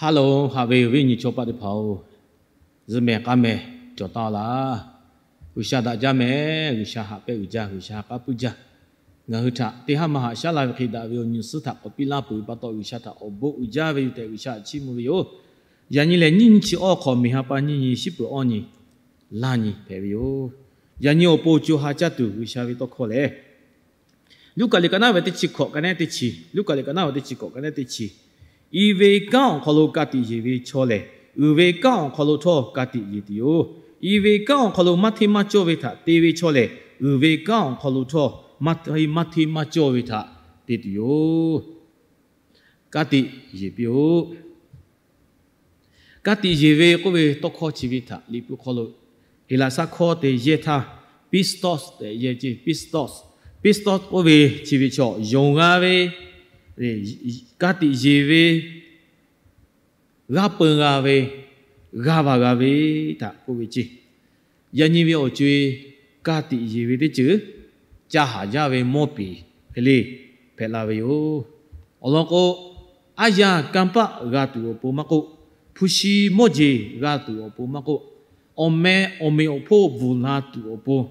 Hello, haꞈ ve awˬ viˉ awˬ nyi chaw paˆ teˇ hpaˍ-oˬ, zuhꞈ mehˍ k'aˇ mehˍ cawˬ taˍ laˇ. G'uiˬsha daꞈ jaˇ mehˍ. G'uiˬsha haꞈ pehnˇ uiˍ jaˇ. G'uiˬsha k'aˉ puiˉ jaˇ. Ngaˬ hui htaꞈ teˇ haˉ maˇ haꞈ shaˉ la ve hk'e daꞈ ve awˬ nyi suhˉ htaꞈ k'awꞈ piˇ laˇ peuˬ ve pa taw, G'uiˬsha htaꞈ awˬ bon uiˍ jaˇ ve yoˬ tehꞈ G'uiˬsha chiˇ mvuh ve yoˬ. Yaꞈ nyi lehˬ, nyiˇ nyiˇ chi awˇ hk'awꞈ miˬ ha pa nyiˇ nyi, shiˉ peuˬ awˇ nyi, laˇ nyi hpehꞈ ve yoˬ. Yaꞈ nyi awˬ pon co ha caˇ tuˬ G'uiˬsha ve tawˇ hkawˇ lehˬ, Luˉkaꞈ liꞈ ka naˉ ve teˇ chi hkawꞈ ka nehˉ teˇ chi, Luˉkaꞈ liꞈ ka naˉ ve teˇ chi hkawꞈ ka nehˉ teˇ chi, I ve kanˉ awˬ hk'aw lo ka tiꞈ yeˬ ve chaw lehˬ, uiˍ ve kanˉ awˬ hk'aw lo htawˇ ka tiꞈ yeˬ tuˬ yoˬ. I ve kanˉ awˬ hk'aw lo maˇ hteˇ maˇ cawˇ ve htaꞈ te ve chaw lehˬ, uiˍ ve kanˉ awˬ hk'aw lo htawˇ maˇ hteˇ maˇ hteˇ maˇ cawˇ ve htaꞈ te tuˬ yoˬ. Ka tiꞈ yeˬ piˇ-oˆ. Ka tiꞈ yeˬ ve k'oˆ ve tawˇ hkawˇ chi ve htaꞈ Liꞈ hpu hk'aw lo Heˍlaˍsaˆ hkawˇ te yehˇ htaˇ, pistos tehꞈ yehˇ ceˇ. Pistos, pistos k'oˆ ve chi ve chaw yonˍ g'a ve, ka tiꞈ yeˬ ve, g'a peu g'a ve, g'a va g'a ve htaꞈ k'oˆ ve ceˇ. Yaꞈ nyi ve awˬ co-e ka tiꞈ yeˬ ve teˇ ceuˬ ca haˍ jaˇ ve mawˇ peˍ hk'e le hpehꞈ la ve yoˬ. Awˬ lawn k'o, aˉ yaˇ kanˇ paˆ g'a tuˬ awˬ pon maˇ k'oˆ, hpu shi mawˇ jeˬ g'a tuˬ awˬ pon maˇ k'oˆ, awˬ meh awˬ meꞈ awˬ hponˇ bvuhˬ la tuˬ awˬ pon,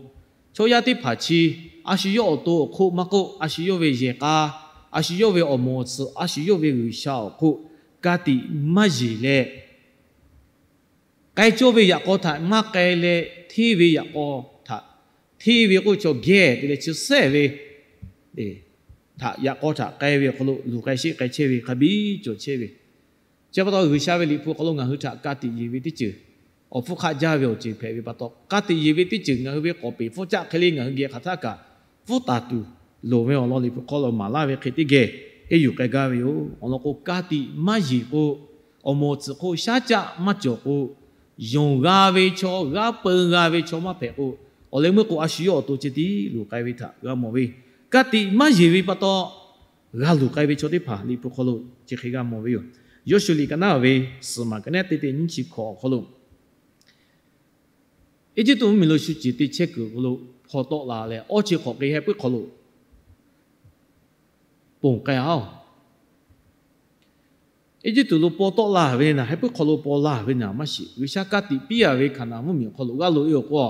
chaw yaˇ teˇ hpaˍ chi a shu yawˇ awˬ to awˬ hk'oˆ maˇ k'oˆ, a shu yawˇ ve yehˬ k'a, a shu yawˇ ve awˬ moˍ awˬ tsuhꞈ, a shu yawˇ ve G'uiˬsha awˬ hk'oˆ ka tiꞈ maˇ yeˬ leh, k'ai cawˇ ve yaꞈ k'aw htaꞈ maˇ k'ai leh, hteˇ ve yaꞈ k'aw htaꞈ, hteˇ ve k'oˆ ve chaw geh te leh chi sehˉ ve htaꞈ yaꞈ k'aw htaꞈ k'ai ve awˬ hk'aw lo luˬ k'ai sheˆ k'ai chehˇ ve hk'a biˇ cawˬ chehˇ ve. Chi pa taw G'uiˬsha ve Liꞈ hpu hk'aw lo ngaˬ hui htaꞈ ka tiꞈ yeˬ ve teˇ ceuˬ awˬ hpfuhˇ hk'aˆ jaˇ ve awˬ ceuˬ hpehꞈ ve pa taw, ka tiꞈ yeˬ ve teˇ ceuˬ ngaˬ hui ve k'awˍ peˍ hpfuhˇ caˆ hk'e le ngaˬ hui geh hk'aˬ htaˇ kaꞈ pfuhˇ taˍ tuˬ loˍ ve awˬ lawn Liꞈ hpu hk'aw lo maˍ laˇ ve hk'e teˇ geh henˇ yuˬ k'ai gaˇ ve yoˬ. Awˬ lawn k'o, ka tiꞈ maˇ yeˬ k'o, awˬ moˍ awˬ tsuhꞈ hk'oˆ shaˉ caˆ maˇ cawˬ k'o, yonˍ g'a ve chaw, g'a peu g'a ve chaw maˇ hpehꞈ k'o, awˬ leh meuˇ k'o a shu yawˇ awˬ to ceh tiˉ luˬ k'ai ve htaꞈ g'a mawˬ ve. Ka tiꞈ maˇ yeˬ ve pa taw, g'a luˬ k'ai ve chaw teˇ hpaˍ Liꞈ hpu hk'aw lo chi hk'e g'a mawˬ ve yoˬ. Yawˇshuˆ liꞈ ka naˉ ve suhˍ maˬ ka nehˉ teˇ teˇ nyiˇ chi hkawꞈ awˬ hk'aw lo, Eˇjiˇtuꞈ mvuhˇmiˬ lo shu ceˬ te chehˇ kuiˬ awˬ hk'aw lo hpaw tawˆ la leh, awˇ chi hk'awꞈ k'ai heh puiˉ hk'aw lo ponˬ k'ai-a oˬ. Eˇjiˇtuꞈ lo paw tawˆ la ve naˬ, heh puiˉ hk'aw lo paw la ve naˬ maˇ shiˍ. G'uiˬsha ka tiꞈ piˇ-a ve Hkaˍnanˍ mvuhˇmiˬ awˬ hk'aw lo g'a loꞈ-e awˬ k'o,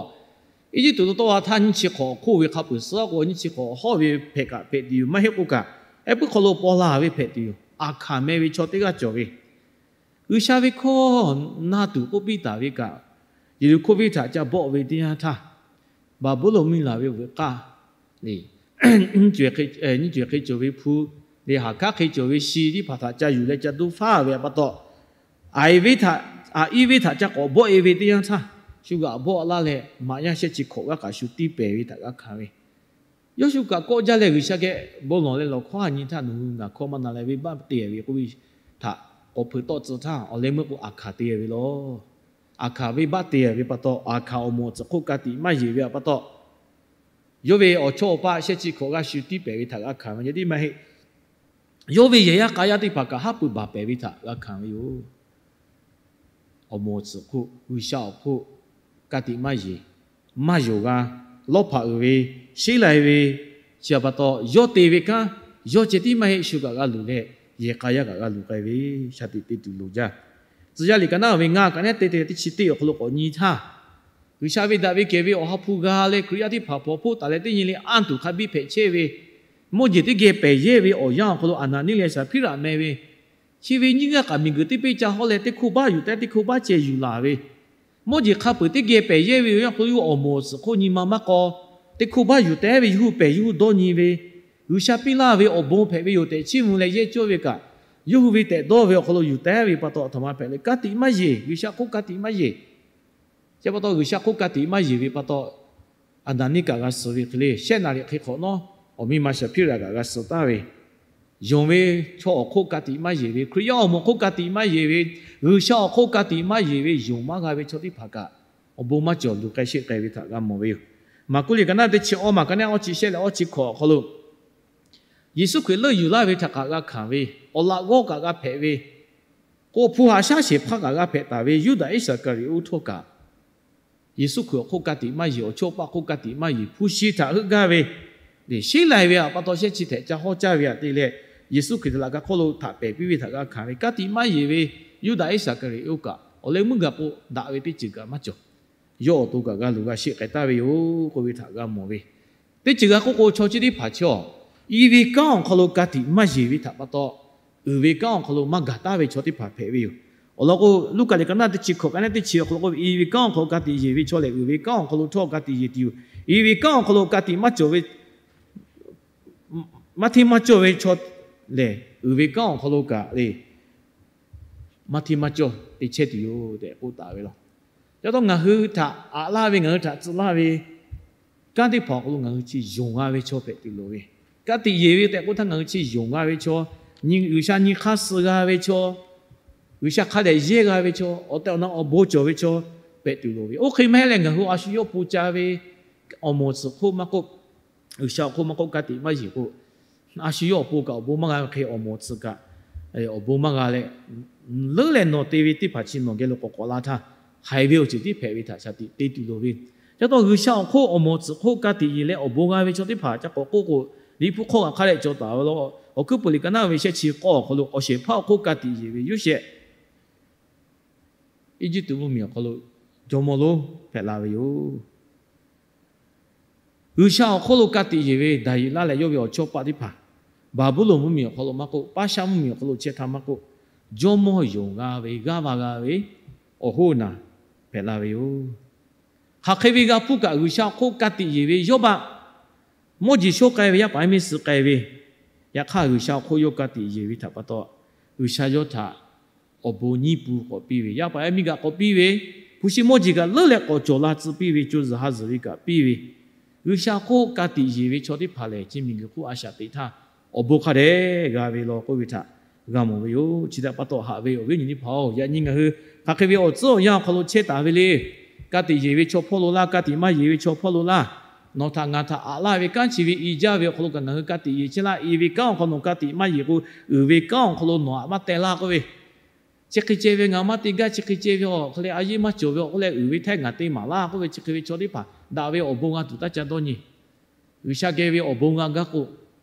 Eˇjiˇtuꞈ lo tawˆ la htaˇ nyiˇ chi hk'awꞈ awˬ hk'oˆ ve hk'a peuˬ suh k'o, nyiˇ chi hk'awꞈ awˬ hawˉ ve hpehꞈ kaꞈ hpehꞈ tuˬ yoˬ. Maˇ heˆ k'o kaꞈ, heh puiˉ hk'aw lo paw la ve hpehꞈ tuˬ yoˬ. Aˍhkaˍ meh ve chaw teˇ g'aˇ cawˬ ve, G'uiˬsha ve hkawˇ na tuˬ k'oˆ piˇ taˍ ve kaꞈ, Yeˍriˆhkoˇ venˇ htaꞈ ca bawˆ ve teˇ yanˇ htaˇ, Baˍbuˍlonˍ miˇ laˬ ve veuꞈ k'aˇ, nyiˇ ceuˬ hk'e cawˬ ve hpu, haˍ hkaˉ hk'e cawˬ ve shi teˇ hpaˍ htaꞈ ca yuˬ leh ca duˇ faˉ ve pa taw, aˍ iˉ venˇ htaꞈ ca k'awꞈ bawˆ-e ve teˇ yanˇ htaˇ, shu g'aꞈ bawˆ laˇ leh maꞈ yaˇ shehˆ chi hk'awꞈ g'aˇ kaꞈ shu tiˇ pehˍ ve htaꞈ g'a hkanˍ ve, Yawˇshuˆ kaꞈ kawˆ jaˇ leh G'uiˬsha geh bon lawˬ leh, Lawˬ hkawˇ a nyi htaˇ nawˬ hui ngaˬ hkawˇ maˇ na leh venˇbaˆ te ve k'oˆ ve htaꞈ k'awꞈ hpeuꞈ tawˆ tcuh htaˇ, awˬ leh meuˇ k'o Aˍhkaˍ te ve law. Aˍhkaˍ venˇbaˆ te ve pa taw, Aˍhkaˍ awˬ moˍ awˬ tsuhꞈ hk'oˆ ka tiꞈ maˇ yeˬ ve pa taw, yawˇ ve awˬ chawˇ awˬ paˆ shehˆ chi hk'awꞈ g'a shu tiˇ pehˍ ve htaꞈ g'a hkanˍ ve, nyi tiˉ maˇ heˆ. Yawˇ ve yehˬ yaˇ k'a yaˇ teˇ hpaˍ kaꞈ haˉ pui baˬ pehˍ ve htaꞈ g'a hkanˍ ve yoˬ. Awˬ moˍ awˬ tsuhꞈ hk'oˆ, G'uiˬsha awˬ hk'oˆ ka tiꞈ maˇ yeˬ, maˇ yonˍ g'a, lawˇ hpaꞈ uiˍ ve, sheˉ lai ve, chi pa taw yawˇ te ve kanˉ, yawˇ ceh tiˉ maˇ heˆ, shu kaꞈ g'a luˬ leh, yehˬ k'a yaˇ kaꞈ g'a luˬ k'ai ve, shaˍ tiꞈ te tuˬ loˍ jaˇ. Tcuh yaˇ liꞈ ka naˉ ve ngaˇ ka nehˉ teˇ teˇ chi teˇ awˬ hk'aw lo k'awꞈ nyi htaˇ, G'uiˬsha ve daꞈ ve kehˬ ve Awˬ ha hpu g'a leh Hkriꞈ yaˇ teˇ hpaˍ hpaw hpoˆ taˍ leh teˇ nyi le anˇ tuˬ hk'a biˇ hpehꞈ chehˇ ve, mawˇ jeˬ teˇ geh pehˬ yehˇ ve awˬ yanˇ awˬ hk'aw lo Aˍnaˍniˆ leh Saˍhpiˇraꞈ meh ve, chi ve nyiˇ g'aˇ kaꞈ miˬguiˬ teˇ peˇ ca hawˇ leh teˇ hkoˇ baˆ yuˬ tehˉ teˇ hkoˇ baˆ ceh yuˬ laˬ ve, mawˇ jeˬ hk'a peuˬ teˇ geh pehˬ yehˇ ve awˬ yanˇ hk'aw lo yawˇ hui awˬ moˍ awˬ tsuhꞈ hk'oˆ nyi ma maˇ k'aw, teˇ hkoˇ baˆ yuˬ tehˉ ve yawˇ hui pehˬ yawˇ hui dawˇ nyi ve, G'uiˬsha piˇ laˇ ve awˬ bon hpehꞈ ve yoˬ tehꞈ chiˇ mvuh leh yehˇ cawˇ ve kaꞈ, yawˇ hui ve tehꞈ dawˇ ve awˬ hk'aw lo yuˬ tehˉ ve pa taw, a htoꞈ ma hpehꞈ leh ka tiꞈ maˇ yeˬ, G'uiˬsha hk'oˆ ka tiꞈ maˇ yeˬ. Chi pa taw G'uiˬsha hk'oˆ ka tiꞈ maˇ yeˬ ve pa taw, Aˍnaˍniˆ kaꞈ g'a suh ve hk'e le, shehˆ naˍ riˍ hk'e hk'awꞈ nawˉ, awˬ miˇ ma Saˍhpiˇraꞈ kaꞈ g'a suh taˍ ve, yonˍ ve chaw awˬ hk'oˆ ka tiꞈ maˇ yeˬ ve, Hkriꞈ yaˇ awˬ moˍ hk'oˆ ka tiꞈ maˇ yeˬ ve, G'uiˬsha awˬ hk'oˆ ka tiꞈ maˇ yeˬ ve, yonˍ maˇ g'a ve chaw teˇ hpaˍ kaꞈ, awˬ bon maˇ cawˬ luˬ k'ai sheˆ k'ai ve htaꞈ g'a mawˬ ve yoˬ. Maˍkuˆ liꞈ ka naˉ teˇ chi awˇ maˬ ka nehˉ awˇ chi shehˆ leh awˇ chi hkawꞈ awˬ hk'aw lo, Yeˍsuˆ Hkriꞈ leuˆ yuˬ laˇ ve htaꞈ kaꞈ g'a hkanˍ ve, awˬ laꞈ g'awˇ kaꞈ g'a hpehꞈ ve, k'o hpu haꞈ shaˉ shehˍ hpaˇ kaꞈ g'a hpehꞈ taˍ ve Yuˇdaꞈ Iˉsaˍkaˍriˍoˆ htawˇ kaꞈ, Yeˍsuˆ Hkriꞈ awˬ hk'oˆ ka tiꞈ maˇ yeˬ, awˬ chawˇ paˆ hk'oˆ ka tiꞈ maˇ yeˬ, hpu shi htaꞈ heuˆ gaˇ ve, sheˉ lai ve pa taw shehˆ chi htehꞈ ca hawˇ caˇ ve htaꞈ te leh, Yeˍsuˆ Hkriꞈ htaꞈ laꞈ ka hk'oˆ lo htaꞈ pehˬ piˇ ve htaꞈ g'a hkanˍ ve, ka tiꞈ maˇ yeˬ ve, Yuˇdaꞈ Iˉsaˍkaˍriˍoˆ kaꞈ awˬ leh meuˇ gaˬ k'o daꞈ ve teˇ ceuˬ kaꞈ maˇ cawˬ. Yawˇ awˬ to kaꞈ g'a luˬ g'a sheˆ k'ai taˍ ve yoˬ k'oˆ ve htaꞈ g'a mawˬ ve. Teˇ ceuˬ g'a k'oˆ k'o, chaw chi teˇ hpaˍ chi awˬ i ve kanˉ awˬ hk'aw lo ka tiꞈ maˇ yeˬ ve htaꞈ pa taw, uiˍ ve kanˉ awˬ hk'aw lo maˇ gaˬ taˍ ve chaw teˇ hpaˍ hpehꞈ ve yoˬ. Awˬ lawn k'o, Luˉkaꞈ liꞈ ka naˆ teˇ chi hkawꞈ ka naˆ teˇ chi awˬ hk'aw lo k'oˆ ve, i ve kanˉ awˬ hk'aw lo ka tiꞈ yeˬ ve chaw lehˬ, uiˍ ve kanˉ awˬ hk'aw lo htawˇ ka tiꞈ yeˬ tuˬ yoˬ. I ve kanˉ awˬ hk'aw lo ka tiꞈ maˇ cawˬ ve, maˇ hteˇ maˇ cawˇ ve chaw lehˬ, uiˍ ve kanˉ awˬ hk'aw lo kaꞈ le maˇ hteˇ maˇ cawˇ te chehˇ tuˬ yoˬ tehꞈ k'oˆ taˍ ve law. Ca taw ngaˬ hui htaꞈ aꞈ laˇ ve, ngaˬ hui htaꞈ tcuh laˇ ve kanˉ teˇ hpaˍ awˬ hk'aw lo ngaˬ hui chi yonˍ g'a ve chaw hpehꞈ tuˬ loˍ ve, ka tiꞈ yeˬ ve tehꞈ k'oˆ htaˇ ngaˬ hui chi yonˍ g'a ve chaw, G'uiˬsha nyi hk'aˇ suh g'a ve chaw, G'uiˬsha hk'a dehꞈ yehˇ g'a ve chaw, awˬ tehˬ awˬ na awˬ bon cawˬ ve chaw hpehꞈ tuˬ loˍ ve. Oˇ hk'e maˇ heˆ leh ngaˬ hui a shu yawˇ pon ca ve awˬ moˍ tsuhꞈ hk'oˆ maˇ k'oˆ, G'uiˬsha awˬ hk'oˆ maˇ k'oˆ, ka tiꞈ maˇ yeˬ k'o, a shu yawˇ awˬ pon kaꞈ awˬ bon maˇ g'a ve hk'e, awˬ moˍ tsuhꞈ kaꞈ awˬ bon maˇ g'a leh, leuˉ leh nawˬ te ve teˇ hpaˍ chi nawˬ geh lo k'awꞈ k'awꞈ la htaˇ, haiˬ ve awˬ ceuˬ tiˉ hpehꞈ ve htaꞈ shaˍ tiꞈ te tuˬ loˍ ve. Ca taw G'uiˬsha awˬ hk'oˆ awˬ moˍ tsuhꞈ hk'oˆ ka tiꞈ yeˬ leh awˬ bon g'a ve chaw teˇ hpaˍ ca k'awꞈ k'oˆ k'o, Liꞈ hpu hk'aw hk'a dehꞈ cawˬ taˍ ve law. Awˬ hkuiˉ puiˍ liꞈ ka naˆ ve shehˆ chi k'awˇ awˬ hk'aw lo awˬ shehˍ hpaˇ awˬ hk'oˆ ka tiꞈ yeˬ ve Yoˇsehꞈ Eˇjiˇtuꞈ mvuhˇmiˬ awˬ hk'aw lo jawˇmawˇ lonˉ hpehꞈ la ve yoˬ. G'uiˬsha awˬ hk'oˆ lo ka tiꞈ yeˬ ve Daˍyeˍlaˆ leh yawˇ ve awˬ chawˇ paˆ teˇ hpaˍ, Baˍbuˍlonˍ mvuhˇmiˬ awˬ hk'aw lo maˇ k'oˆ, Paˇshaˆ mvuhˇmiˬ awˬ hk'aw lo chehˇ htaˇ maˇ k'oˆ, jawˇmawˇ yonˍ g'a ve, g'aˇ va g'a ve awˬ hoˉ naˬ hpehꞈ la ve yoˬ. Hk'aˬ hk'e ve g'a hpuˇ kaꞈ G'uiˬsha awˬ hk'oˆ ka tiꞈ yeˬ ve Yawˇbaˆ mawˇ jeˬ shawˉ k'ai ve, yaˇ paˍ yaˇ miˇ suh k'ai ve, yaꞈ hk'aˇ G'uiˬsha awˬ hk'oˆ yawˇ ka tiꞈ yeˬ ve htaꞈ pa taw, G'uiˬsha yawˇ htaꞈ awˬ bon nyiˇ pun k'awꞈ piˇ ve, yaˇ paˍ yaˇ miˇ kaꞈ k'awꞈ piˇ ve, hpu shi mawˇ jeˬ kaꞈ leuˉ leh k'awꞈ cawˬ la tcuh piˇ ve, co zuhˬ ha zuhˬ ve kaꞈ piˇ ve, G'uiˬsha hk'oˆ ka tiꞈ yeˬ ve chaw teˇ hpaˍ lehˬ, chi miˬguiˬ hk'oˆ a shaꞈ teꞈ htaˇ awˬ bon hk'a dehꞈ g'a ve law k'oˆ ve htaꞈ g'a mawˬ ve yoˬ. Chi htaꞈ pa taw haꞈ ve awˬ viˉ awˬ nyi teˇ hpaˍ-oˬ, yaꞈ nyi ngaˬ hui hk'aˬ hk'e ve awˬ tcuhˉ awˬ yanˇ awˬ hk'aw lo chehˇ taˍ ve le. Ka tiꞈ yeˬ ve chaw hpawˇ lo laˇ, ka tiꞈ maˇ yeˬ ve chaw hpawˇ lo laˇ, nawˬ htaꞈ ngaˬ htaꞈ aꞈ laˇ ve kanˉ chi ve i jaˇ ve awˬ hk'aw lo kaꞈ ngaˬ hui ka tiꞈ yeˬ chehˇ laˇ. I ve kanˉ awˬ hk'aw nawˬ ka tiꞈ maˇ yeˬ k'o, uiˍ ve kanˉ awˬ hk'aw lo nawˬ aꞈ maˇ teh laˇ k'oˆ ve, chi hk'e ceh ve ngaˬ maˇ te gaˇ, chi hk'e ceh ve awˬ hk'aw leh a yeˇ maˇ cawˬ ve awˬ hk'aw leh uiˍ ve htaˇ ngaˬ te maˍ laˇ k'oˆ ve, chi hk'e ve chaw teˇ hpaˍ daꞈ ve awˬ bon g'a tuˬ taˇ ca dawˇ nyi. G'uiˬsha geh ve awˬ bon g'a gaˇ k'o,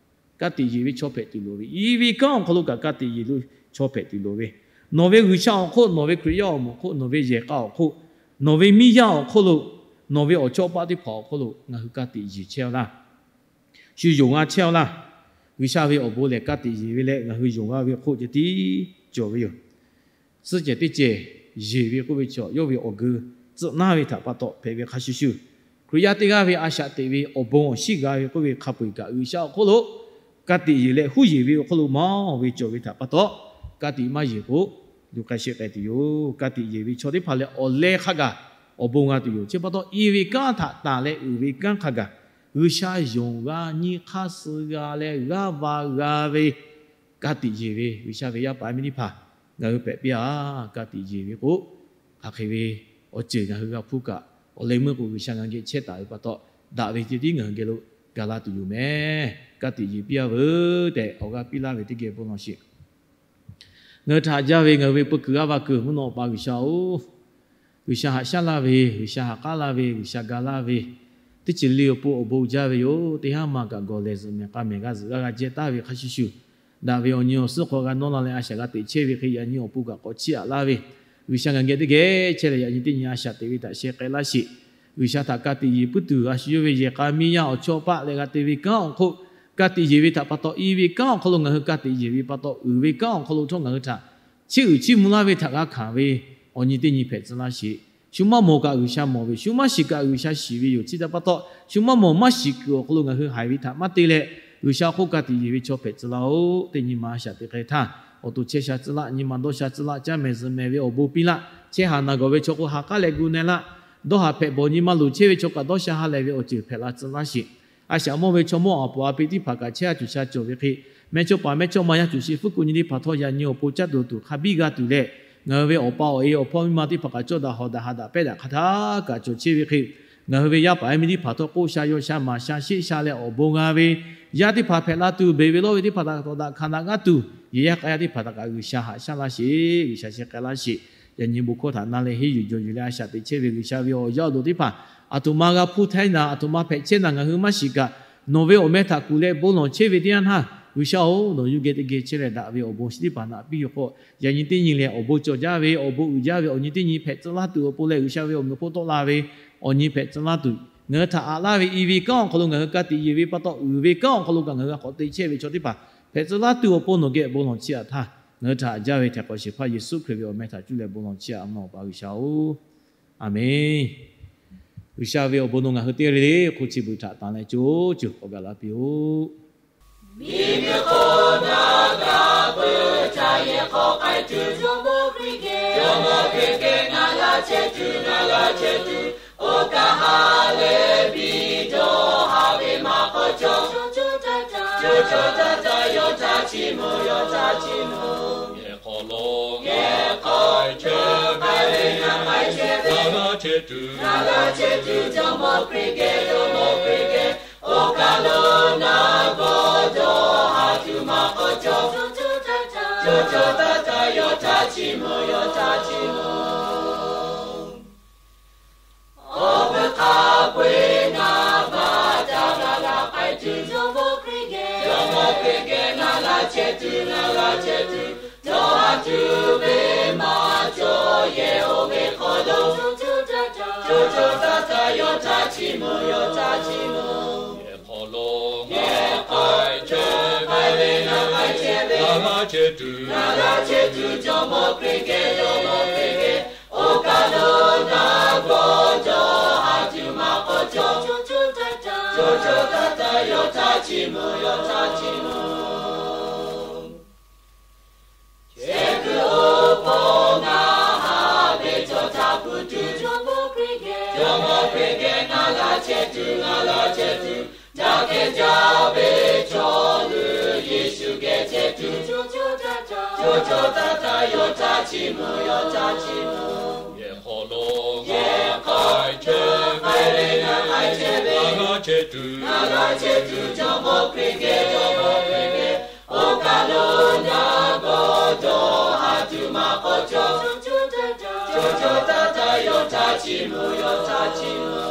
ka tiꞈ yeˬ ve chaw hpehꞈ tuˬ loˍ ve, i ve kanˉ awˬ hk'aw lo kaꞈ ka tiꞈ yeˬ lo chaw hpehꞈ tuˬ loˍ ve, nawˬ ve G'uiˬsha awˬ hk'oˆ, nawˬ ve Hkriꞈ yaˇ awˬ moˍ hk'oˆ, nawˬ ve yehˬ k'a awˬ hk'oˆ, nawˬ ve miˇ yaˇ awˬ hk'oˆ lo, nawˬ ve awˬ chawˇ paˆ teˇ hpaˍ awˬ hk'oˆ lo ngaˬ hui ka tiꞈ yeˬ chehˇ-oˆ laˇ. Shu yonˍ g'a chehˇ-oˆ laˇ. G'uiˬsha ve awˬ bon lehˬ ka tiꞈ yeˬ ve leh ngaˬ hui yonˍ g'a ve hk'oˆ ceh tiˉ cawˬ ve yoˬ. Suhˆ cehˬ teˇ cehˬ yeˬ ve k'oˆ ve chaw, yawˇ ve awˬ geu tcuhˆ naˉ ve htaꞈ pa taw hpehꞈ ve hk'a shuˍ shuˍ, Hkriꞈ yaˇ teˇ g'aˇ ve a shaꞈ teꞈ ve awˬ bon awˬ shiˉ g'a ve k'oˆ ve hk'a peu-eˬ kaꞈ, G'uiˬsha awˬ hk'oˆ lo ka tiꞈ yeˬ leh huˉ yeˬ ve awˬ hk'oˆ lo mawˬ ve cawˬ ve htaꞈ pa taw, ka tiꞈ maˇ yeˬ k'o, luˬ k'ai sheˆ k'ai tuˬ yoˬ. Ka tiꞈ yeˬ ve chaw teˇ hpaˍ lehˬ, awˬ leh hk'a gaˬ awˬ bon g'a tuˬ yoˬ. Chi pa taw, i ve kanˉ htaꞈ tanˬ leh uiˍ ve kanˉ hk'a gaˬ G'uiˬsha yonˍ g'a, nyi hk'aˇ suh g'a leh g'aˇ va g'a ve, ka tiꞈ yeˬ ve G'uiˬsha ve yaˇ paˍ yaˇ miˇ teˇ hpaˍ ngaˬ hui hpehꞈ piˇ-a. Ka tiꞈ yeˬ ve k'o, hk'aˬ hk'e ve awˬ ceuˬ ngaˬ hui g'a hpuˇ kaꞈ, awˬ leh meuˇ k'o G'uiˬsha ngaˬ hui geh chehˇ taˍ ve pa taw, daꞈ ve ceh tiˉ ngaˬ hui geh lo gaˬ la tuˬ yoˬ mehˍ. Ka tiꞈ yeˬ piˇ-a veuˬ tehꞈ awˬ g'aˇ piˇ laˇ ve teˇ geh bon lawˬ sheˍ. Ngaˬ hui htaꞈ jaˇ ve ngaˬ hui ve peu kuiˬ g'aˇ va kuiˬ mvuhˇ naw pa G'uiˬsha-oˬ, G'uiˬsha haꞈ shaˉ laˇ ve, G'uiˬsha haꞈ k'aˉ laˇ ve, G'uiˬsha ga laˇ ve, teˇ ceuˬ le awˬ pon awˬ bon jaˇ ve yoˬ. Teˇ haˉ ma kaꞈ gawˬ lehˬ zuhꞈ mehˍ k'a mehˍ g'a zuhꞈ g'aˇ g'a jehˇ taˍ ve hk'a shuˍ shuˍ, daꞈ ve awˬ nyi awˬ suhˉ hk'aw g'a nawˇ la leh a shaꞈ g'a teꞈ chehˇ ve hk'e, yaꞈ nyi awˬ pon kaꞈ k'awꞈ chiˇ aꞈ laˇ ve, G'uiˬsha ngaˬ geh teˇ geh chehˇ leh yaꞈ nyi teˇ nyi a shaꞈ teꞈ ve htaꞈ sheh k'ai laˇ sheˍ. G'uiˬsha htaꞈ ka tiꞈ yeˬ puiˉ tuˬ, a shu yawˇ ve yehˬ k'a miˇ yaˇ awˬ chawˇ paˆ leh g'a te ve kanˉ awˬ hk'oˆ ka tiꞈ yeˬ ve htaꞈ pa taw, i ve kanˉ awˬ hk'aw lo ngaˬ hui ka tiꞈ yeˬ ve pa taw, uiˍ ve kanˉ awˬ hk'aw lo htawˇ ngaˬ hui htaꞈ chiˇ uiˍ chiˇ mvuh laˇ ve htaꞈ g'a hkanˍ ve awˬ nyi teˇ nyi hpehꞈ tcuh laˇ sheˍ. Shu maˇ mawˬ kaꞈ G'uiˬsha mawˬ ve, shu maˇ shiˍ kaꞈ G'uiˬsha shiˍ ve yoˬ. Chi htaꞈ pa taw, shu maˇ mawˬ maˇ shiˍ kuiˬ awˬ hk'aw lo ngaˬ hui haiˬ ve htaꞈ maˇ te leh, G'uiˬsha hk'oˆ ka tiꞈ yeˬ ve chaw hpehꞈ tcuh laˇ-oˬ. Teˇ nyi ma a shaꞈ teꞈ hk'e htaˇ, awˬ to chehˇ sha tcuh laˇ, nyi ma dawˇ sha tcuh laˇ, caˇ mehˍ zuhꞈ mehˍ ve awˬ bon piˇ laˇ. Chehˇ haˍ naˬ gawˬ ve chaw k'o ha k'aˉ leh gu na laˇ. Dawˇ haˍ hpehꞈ bawˬ nyi ma luˬ chehˇ ve chaw kaꞈ dawˇ sha ha lehˬ ve awˬ ceuˬ hpehꞈ la tcuh laˇ sheˍ. A shaꞈ mawˇ ve chaw mawˇ aˬ poˍ a pi teˇ hpaˍ kaꞈ chehˇ a cuˬ sha cawˬ ve hk'e, mehˇchawˇ paˍ mehˇchawˇma yaˇ cuˬ shi fuˉ kuˬ nyi teˇ hpaˍ htawˇ yaꞈ nyi awˬ pon caˇ tuˬ tuˬ hk'a biˇ g'a tuˬ leh, ngaˬ hui ve awˬ pa awˬ e awˬ hpawˇ miˇ ma teˇ hpaˍ kaꞈ cawˇ daꞈ hawˍ daꞈ haꞈ daꞈ pehˇ daꞈ hk'a htaˇ kaꞈ cawˬ chehˇ ve hk'e, ngaˬ hui ve yaˇ paˍ yaˇ miˇ teˇ hpaˍ htawˇ k'oˆ sha yaw sha maˍ sha sheˆ sha leh awˬ bon g'a ve yaˇ teˇ hpaˍ hpehꞈ la tuˬ, beˬ ve lawˇ ve teˇ hpaˍ htaꞈ tawˍ daꞈ hkanˍ daꞈ g'aˇ tuˬ, yehˬ yaˇ k'a yaˇ teˇ hpaˍ htaꞈ kaꞈ G'uiˬsha haꞈ shaˉ laˇ sheˍ. G'uiˬsha sheh k'ai laˇ sheˍ. Yaꞈ nyi bon hkawˇ htaꞈ na leh henˇ yuˬ jawˬ yuˬ leh a shaꞈ teꞈ chehˇ ve G'uiˬsha ve awˬ yaˇ awˬ duˬ teˇ hpaˍ, aˬ htoꞈ ma g'a hpuˇ htaiˇ naˍ, aˬ htoꞈ ma hpehꞈ chehˇ naˍ ngaˬ hui maˇ shiˍ kaꞈ, nawˬ ve awˬ meh htaꞈ kuˬ leh bon lawˬ chehˇ ve teˇ yanˇ htaˇ, G'uiˬsha-oˬ, nawˬ yawˇ geh teˇ geh chehˇ leh daꞈ ve awˬ bon chi teˇ hpaˍ naꞈ piˇ ve k'o, yaꞈ nyi teˇ nyi lehˬ awˬ bon cawˬ jaˇ ve, awˬ bon uiˍ jaˇ ve, awˬ nyi teˇ nyi hpehꞈ tcuh laˇ tuˬ awˬ pon leh G'uiˬsha ve awˬ meunˍ hpfuhˇ tawˆ la ve, awˬ nyi hpehꞈ tcuh laˇ tuˬ, ngaˬ hui htaꞈ aꞈ laˇ ve i ve kanˉ awˬ hk'aw lo ngaˬ hui ka tiꞈ yeˬ ve pa taw, uiˍ ve kanˉ awˬ hk'aw lo kaꞈ ngaˬ hui g'a k'awꞈ te chehˇ ve chaw teˇ hpaˍ hpehꞈ tcuh laˇ tuˬ awˬ pon nawˬ geh bon lawˬ chiˇ aꞈ htaˇ, ngaˬ hui htaꞈ haꞈ jaˇ ve htaiˍ hk'awꞈ shehˍ hpaˇ Yeˍsuˆ Hkriꞈ ve awˬ meh htaꞈ cuˇ leh bon lawˬ chiˇ aꞈ mvuhˇ naw Awˬ pa G'uiˬsha-oˬ, Aˍmenˇ. G'uiˬsha ve awˬ bon nawˬ ngaˬ hui teˇ g'aˇ le le hk'oˆ chi beuꞈ htaꞈ tanˬ leh co co k'awꞈ gaˬ la piˇ-oˆ. Miˬguiˬ hk'oˆ na ga peuˬ ca yehˬ hk'aw k'ai tuˬ, Jawˇmawˇ Hkriꞈ geh, Jawˇmawˇ Hkriꞈ geh ngaˬ g'a chehˇ tuˬ, ngaˬ g'a chehˇ tuˬ, oˇ kaꞈ ha lehˬ piˇ dawˇ ha ve maˇ k'awꞈ cawˬ. Chaw caˇ caˇ yawˇ htaꞈ chiˇ mvuh, yawˇ htaꞈ chiˇ mvuh. Yehˬ hk'aw lo, yehˬ hk'aw chehˇ ve, ngaˬ g'a chehˇ tuˬ, ngaˬ g'a chehˇ tuˬ, Jawˇmawˇ Hkriꞈ geh, Jawˇmawˇ Hkriꞈ geh, oˇ kaꞈ lo na gawˇ dawˇ ha tuˬ maˇ k'awꞈ cawˬ. Chaw caˇ caˇ yawˇ htaꞈ chiˇ mvuh, yawˇ htaꞈ chiˇ mvuh. Awˬ veuˬ hk'a peu-eˬ ngaˬ baˬ ca g'a g'a k'ai tuˬ, Jawˇmawˇ Hkriꞈ geh, Jawˇmawˇ Hkriꞈ geh ngaˬ g'a chehˇ tuˬ, ngaˬ g'a chehˇ tuˬ, dawˇ ha tuˬ ve maˇ cawˬ yehˬ oˇ ve hk'aw lo. Chaw caˇ caˇ yawˇ htaꞈ chiˇ mvuh, yawˇ htaꞈ chiˇ mvuh. Yehˬ hk'aw lo, yehˬ hk'aw chehˇ ve, ngaˬ g'a chehˇ ve, ngaˬ g'a chehˇ tuˬ, ngaˬ g'a chehˇ tuˬ, Jawˇmawˇ Hkriꞈ geh, Jawˇmawˇ Hkriꞈ geh, oˇ kaꞈ lo na gawˇ dawˇ ha tuˬ maˇ k'awꞈ cawˬ. Chaw caˇ caˇ yawˇ htaꞈ chiˇ mvuh, yawˇ htaꞈ chiˇ mvuh. Chehˇ kuiˬ oˇ hpawˇ ngaˬ haꞈ ve chaw htaꞈ hpu tuˬ, Jawˇmawˇ Hkriꞈ geh, Jawˇmawˇ Hkriꞈ geh ngaˬ g'a chehˇ tuˬ, ngaˬ g'a chehˇ tuˬ, ca kehˬ jaˇ ve chaw leuˬ Yeˍsuˆ geh chehˇ tuˬ. Chaw caˇ caˇ yawˇ htaꞈ chiˇ mvuh, yawˇ htaꞈ chiˇ mvuh. Yehˬ hk'aw lo, yehˬ hk'aw chehˇ ve, ngaˬ g'a chehˇ ve, ngaˬ g'a chehˇ tuˬ, Jawˇmawˇ Hkriꞈ geh, Jawˇmawˇ Hkriꞈ geh, oˇ kaꞈ lo na gawˇ dawˇ ha tuˬ maˇ k'awꞈ cawˬ. Chaw caˇ caˇ yawˇ htaꞈ chiˇ mvuh, yawˇ htaꞈ chiˇ mvuh.